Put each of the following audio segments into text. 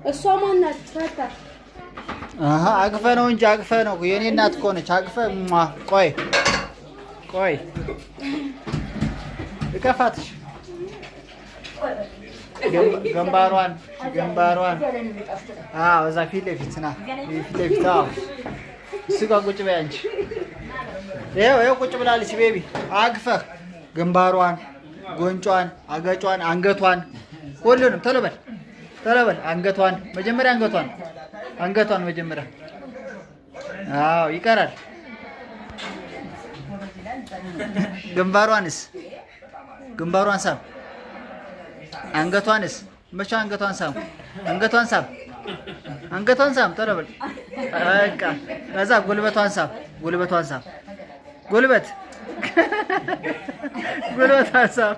እሷ ማናት? ፈታ። አሀ፣ አቅፈ ነው እንጂ፣ አቅፈ ነው። የኔ እናት እኮ ነች። አቅፈ ሟ። ቆይ ቆይ፣ እቀፋትሽ። ግንባሯን፣ ግንባሯን። አዎ፣ እዛ ፊት ለፊት ና፣ ፊት ለፊት። አዎ፣ እሱ ጋር ቁጭ በይ አንቺ። ይኸው ይኸው ቁጭ ብላለች። Baby፣ አቅፈህ ግንባሯን፣ ጉንጯን፣ አገጯን፣ አንገቷን፣ ሁሉንም። ቶሎ በል፣ ቶሎ በል። አንገቷን መጀመሪያ፣ አንገቷን፣ አንገቷን መጀመሪያ። አዎ፣ ይቀራል። ግንባሯንስ? ግንባሯን ሳም። አንገቷንስ? መቼ አንገቷን ሳም፣ አንገቷን ሳም፣ አንገቷን ሳም። ቶሎ በል በቃ። ከዛ ጉልበቷን ሳም፣ ጉልበቷን ሳም፣ ጉልበት፣ ጉልበቷን ሳም።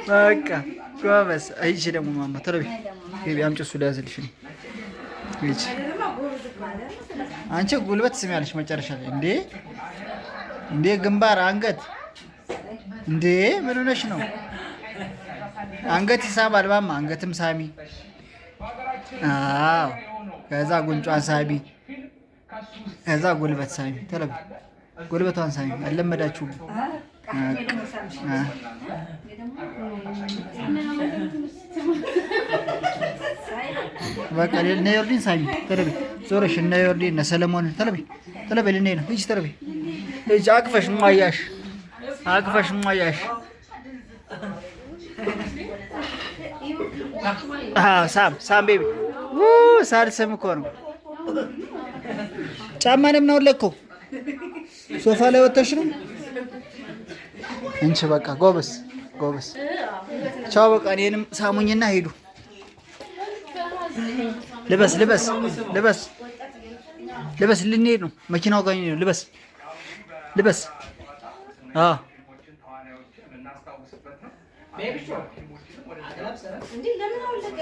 በቃ ጎበዝ። እሺ ደግሞ ማማ፣ ቶሎ በይ baby፣ አምጪ፣ እሱ ሊያዝልሽ ነው። ሂጂ። አንቺ ጉልበት ስሚያለሽ መጨረሻ ላይ። እንዴ እንዴ፣ ግንባር፣ አንገት፣ እንዴ ምን ሆነሽ ነው? አንገት ይሳባል ባማ፣ አንገትም ሳሚ። አዎ፣ ከዛ ጉንጯን ሳቢ፣ ከዛ ጉልበት ሳሚ። ቶሎ በይ፣ ጉልበቷን ሳሚ። አልለመዳችሁም። በቃ። በቃ እነ ዮርዲን ሳሚ። ቶሎ በይ ዞረሽ፣ እነ ዮርዲን፣ እነ ሰለሞንን። ቶሎ በይ፣ ቶሎ በይ፣ ልንሄድ ነው። ሂጂ፣ ቶሎ በይ፣ ሂጂ። አቅፈሽ ሟያሽ፣ አቅፈሽ ሟያሽ። አዎ፣ ሳም፣ ሳም baby። ሳልስም እኮ ነው። ጫማንም ነው ለኮ ሶፋ ላይ ወጥተሽ ነው። እንቺ በቃ ጎበዝ ጎበዝ። ቻው በቃ፣ እኔንም ሳሙኝና ሄዱ። ልበስ፣ ልበስ፣ ልበስ፣ ልበስ። ልንሄድ ነው። መኪናው ጋር ነው። ልበስ፣ ልበስ። አዎ። እንዴ ለምን አወለቀ?